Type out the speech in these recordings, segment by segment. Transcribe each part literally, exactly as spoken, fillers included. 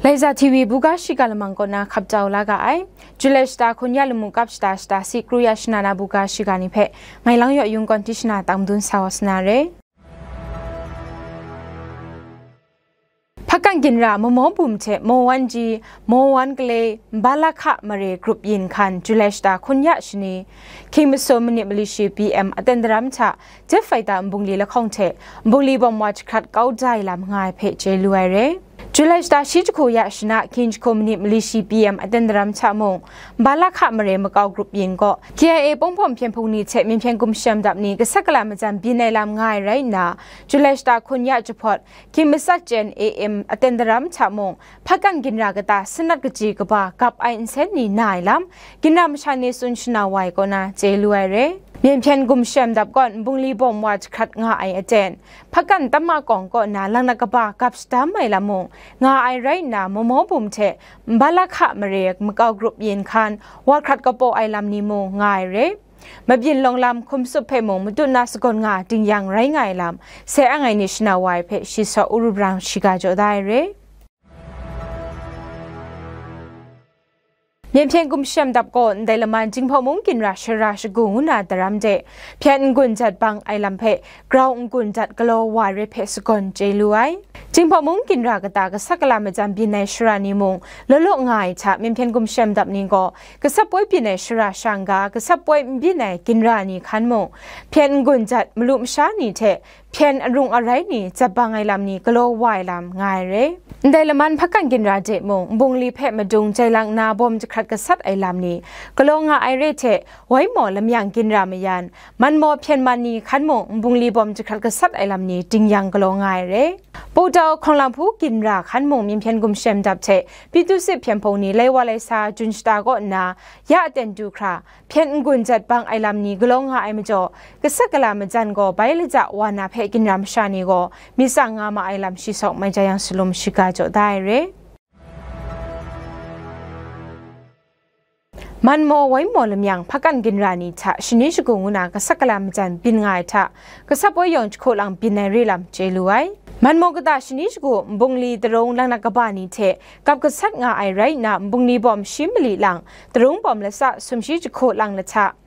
Asia T V buga shiga lamang kaw na hkap jau la ga ai. Julai shata hkun ya lamu kap shata shata si kru ya shana na buga shiga ni hpe, ngai lang yaw yung kawn tishana tang madun sa wa sa na re. Hpakan ginra Mamaw Bum hte Mawan Ji, Mawan Kale, Balakha Mare grup yin hkan Julai shata hkun ya shani, hkying masum minit mali shi P M aten daram hta, jet fighter nbungli lahkawng hte nbungli bawm wa jahkrat kau da ai lam nga ai hpe chye lu ai re. Julai shata shi jahku ya shana, hkying jahku minit mali shi P M aten daram hta mung, Balakha Mare makau grup yin gaw K I A pawng hpawm hpyen hpung ni hte myen hpyen gumshem dap ni gasat gala majan byin ai lam nga ai rai nna, Julai shata hkun ya jahpawt, hkying matsat jen A M aten daram hta mung, hpakan ginra kata sanat kaji kaba gap ai nsen ni na ai lam, ginra masha ni tsun shana wa ai kaw na chye lu ai re. Myen hpyen gumshem dap gawn nbungli bawm wa jahkrat nga ai aten, hpakan tam makawng kaw na langnat kaba gap shadam ai lam mung nga ai rai nna, Mamaw Bum hte Balakha Mare makau grup yin hkan wa hkrat kapaw ai lam ni mung nga ai re. Mabyin lawng lam hkum tsup hpe mung matut na sagawn nga dingyang rai nga ai lam, sai ang ai ni shana wa ai hpe shi saw Uru Brang shiga jaw da ai re. Myen hpyen gumshem dap gaw ndai laman Jinghpaw Mung ginra shara shagu ngu na daram de, hpyen n-gun jat bang ai lam hpe grau n-gun jat galaw wa re hpe sagawn chye lu ai. Jinghpaw Mung ginra kata gasat gala majan byin ai shara ni mung law law nga ai hta, myen hpyen gumshem dap ni gaw gasat poi byin ai shara shang ga, gasat poi n byin ai ginra ni hkan mung, hpyen n-gun jat malu masha ni hte hpyen arung arai ni jat bang ai lam ni galaw wa ai lam nga ai re. Ndai laman hpakan ginra de mung, nbungli hpe madung jai lang na bawm jahkrat gasat ai lam ni galaw nga ai re hte, Waimaw Lamyang ginra mayan, Manmaw Hpyen Man ni hkan mung, nbungli bawm jahkrat gasat ai lam ni dingyang galaw nga ai re. Pudau Hkawng Lam Hpu ginra hkan mung, myen hpyen gumshem dap hte Pyithusit hpyen hpung ni lai wa lai sa jun shata kaw nna, ya aten du hkra, hpyen n-gun jat bang ai lam ni galaw nga ai majaw, gasat gala majan gaw bai laja wa na hpe ginra masha ni gaw myit tsang nga ma ai lam shi saw Mai Jayang Salum shiga jaw da ai re. Manmaw Waimaw Lamyang hpakan ginra ni hta shani shagu ngu na gasat gala majan byin nga ai hta, gasat poi yawng jahku lang byin ai re lam chye lu ai. Manmaw kata shani shagu nbungli tarung langnat kaba ni hte gap gasat nga ai rai nna, nbungli bawm shi mali lang, tarung bawm latsa sumshi jahku lang lahta,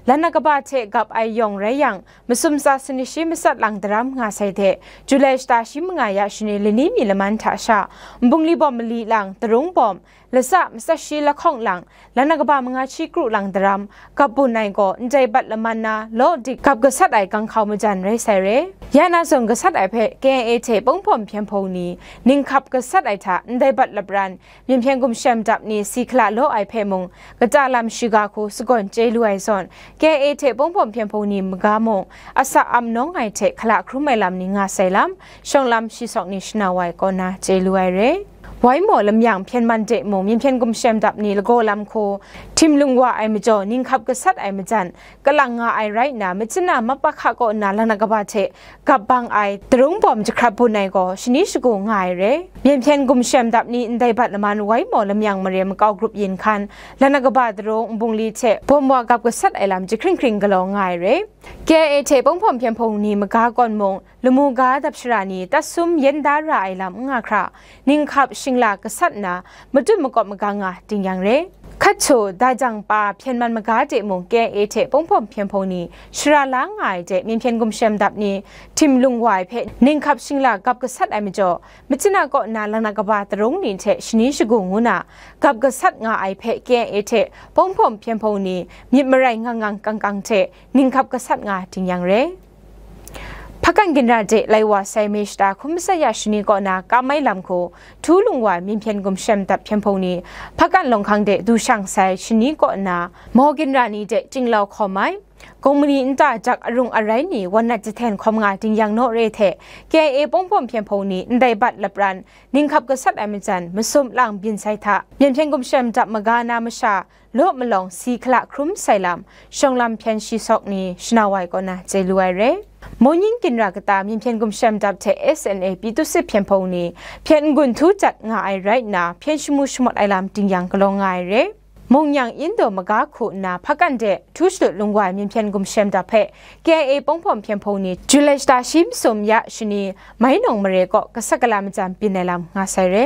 langnat kaba hte gap ai yawng rai yang, masum tsa sani shi matsat lang daram nga sai hte, Julai shata shi manga ya shani lani mi laman hta sha, nbungli bawm mali lang, tarung bawm, latsa matsat shi lahkawng lang, langnat kaba manga shi kru lang daram, gap bun ai gaw ndai bat laman na law dik gap gasat ai ganghkau majan rai sai re. Ya na zawn gasat ai hpe K I A hte pawng hpawm hpyen hpung ni ninghkap gasat ai hta ndai bat lapran, myen hpyen gumshem dap ni si hkala law ai hpe mung, kata lam shiga hku sagawn chye lu ai zawn, K I A hte pawng hpawm hpyen hpung ni maga mung, asa am nawng ai hte hkala hkrum ai lam ni nga sai lam, shawng lam shi sawk ni shana wa ai kaw na chye lu ai re. Waimaw Lamyang Hpyen Man de mung, myen hpyen gumshem dap ni lagaw lam hku htim lung wa ai majaw, ninghkap gasat ai majan, kalang nga ai rai nna, machyin na mapakha kaw nna langnat kaba hte gap bang ai, tarung bawm jahkrat bun ai gaw shani shagu nga ai re. Myen hpyen gumshem dap ni ndai bat laman Waimaw Lamyang Mare makau grup yin hkan, langnat kaba tarung nbungli hte bawm wa gap gasat ai lam jahkring hkring galaw nga ai re. K I A hte pawng hpawm hpyen hpung ni maga kawn mung, lamu ga dap shara ni tat sum yen da ra ai lam n nga hkra, ninghkap shingla gasat nna, matut makawp maga nga dingyang re. Hkatsu, Dajang pa Hpyen Man maga de mung, K I A hte pawng hpawm hpyen hpung ni shara la nga ai de, myen hpyen gumshem dap ni htim lung wa ai hpe ninghkap shingla gap gasat ai majaw, machyin na kaw nna langnat kaba tarung ni hte shani shagu ngu na gap gasat nga ai hpe K I A hte pawng hpawm hpyen hpung ni myit marai ngang ngang kang kang hte ninghkap gasat nga dingyang re. Hpakan ginra de lai wa sai May shata hkun matsat ya shani kaw na kam ai lam hku, htu lung wa ai myen hpyen gumshem dap hpyen hpung ni, hpakan lawng hkang de du shang sai shani kaw na, maw ginra ni de chinglau hkawm ai, gawng mani nta jak arung arai ni wan nat jahten hkawm nga dingyang naw re hte, K I A pawng hpawm hpyen hpung ni ndai bat lapran, ninghkap gasat ai majan, masum lang byin sai hta, myen hpyen gumshem dap maga na masha, law malawng si hkala hkrum sai lam, shawng lam hpyen shi sawk ni shana wa ai kaw na chye lu ai re. Mawning ginra kata myen hpyen gumshem dap hte S N A Pyithusit hpyen hpung ni hpyen n-gun htu jat nga ai rai nna, hpyen shamu shamawt ai lam dingyang galaw nga ai re. Mungnyang Indo maga hku nna hpakan de htu shalut lung wa ai myen hpyen gumshem dap hpe K I A pawng hpawm hpyen hpung ni Julai shata shi masum ya shani, Mai Nawng Mare kaw gasat gala majan byin ai lam nga sai re.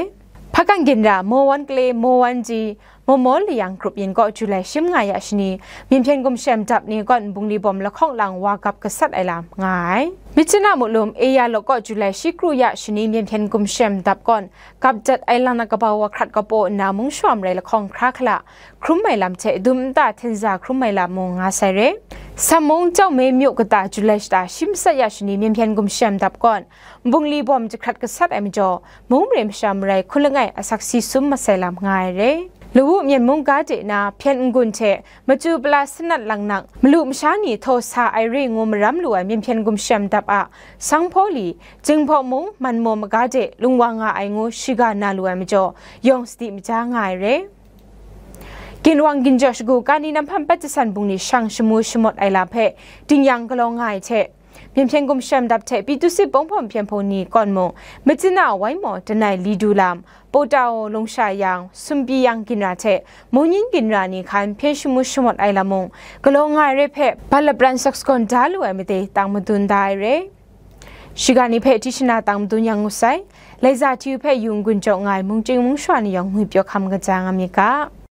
Hkakang ginra, Mawan Kale, Mawan Ji, Mawmaw Layang grup yin kaw July shi manga ya shani, Myen hpyen gumshem dap ni kaw bungli bawm lahkawng lang wa gap gasat ai lam nga ai. Myitkyina Muklum Eya Lok kaw July shi kru ya shani, Myen hpyen gumshem dap kaw gap dat ai lang na kaba wa hkrat kapaw nna mung shawa marai lahkawng hkra hkala hkrum ai lam hte dum nta htenza hkrum ai lam mung nga sai re. Sammung Chawme Myaw kata July shata shi matsat ya shani, Myen hpyen gumshem dap kaw bungli bawm jahkrat gasat ai majaw, mung mare masha marai hkun langai asak si sum masai lam nga ai re. Lawu Myen mung ga de na, hpyen n-gun hte machyu pala sanat langnak, malu masha ni htaw sa ai re ngu maram lu ai Myen hpyen gumshem dap a sanghpaw li, Jinghpaw mung, Manmaw maga de lungwa nga ai ngu shiga na lu ai majaw, yawng sadi maja nga ai re. Ginwang ginjaw shagu kani na hpan pat jasan bungli shang shamu shamawt ai lam hpe dingyang galaw nga ai hte, Myen hpyen gumshem dap hte Pyithu Sit Bawng Hpawng Hpyen Hpung ni kaw mung, Myitkyina Waimaw Danai Li Du Lam, Pawtaw Lungsha Yang, Sunpyi Yang ginra hte Mungyin ginra ni hkan hpyen shamu shamawt ai lam mung galaw nga ai re hpe, Balapran Saksagon da lu ai made tang madun da ai re. Shiga ni hpe Tishina tang madun yang ngu sai, Laiza Hti hpe yu n-gun jaw nga ai mungchying mungshawa ni yawng ngwi pyaw hkam kaja nga myit ga.